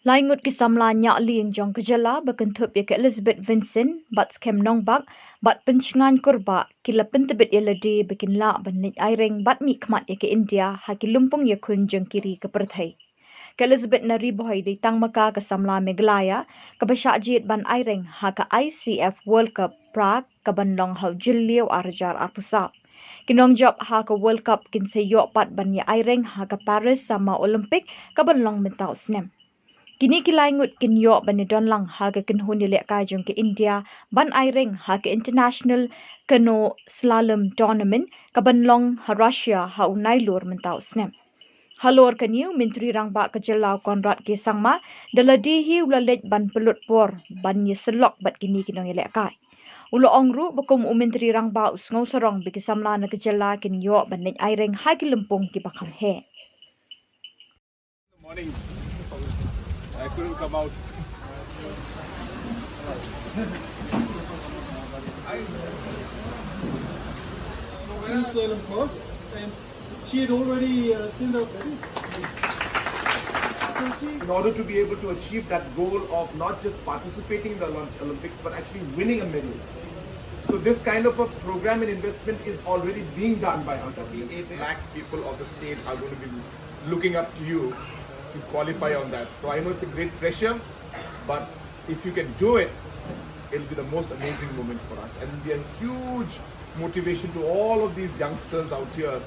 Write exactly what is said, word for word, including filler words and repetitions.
Lai ngut ki samla ñiah lieng jong ka jylla ba kynthup ïa ka Elizabeth Vincent bad Skhem Nongbak bad Pynshngaiñ Kurbah ki la pyntbit ïa lade ba kin lah ban leit aireng bad mihkhmat ïa ka India ha ki lympung ïakhun jong ki ri ka pyrthei. Ka Elizabeth na Ri Bhoi dei tang ma ka ka samla Meghalaya kaba shah jied ban aireng ha ka I C F World Cup Prague kaban long ha u Jylliew ar hajar arphew saw. Ki nongjop ha ka World Cup kin sa ïoh pat ban ïa aireng ha ka Paris Summer Olympic kaban long mynta u snem. Kine ki lai ngut kin ïoh ban ïadon lang ha ka kynhun ïalehkai jong ka India ban aireng ha ka International Canoe Slalom Tournament kaban long ha Russia ha u Nailur mynta u snem. Halor kane u Myntri Rangbah ka jylla u Conrad K Sangma da lade hi u la leit ban pynlut por ban ïasyllok bad kine ki nongïalehkai. U la ong ruh ba kum u Myntri Rangbah u sngewsarong ba ki samla na ka jylla kin ïoh ban leit aireng ha ki lympung kiba kham heh. Morning. I couldn't come out. Men's slalom course, and she had already uh, sent out. In order to be able to achieve that goal of not just participating in the Olymp- Olympics but actually winning a medal. So this kind of a program and investment is already being done by Ultra. Eight lakh people of the state are going to be looking up to you to qualify on that. So I know it's a great pressure, but if you can do it, it'll be the most amazing moment for us. And it'll be a huge motivation to all of these youngsters out here.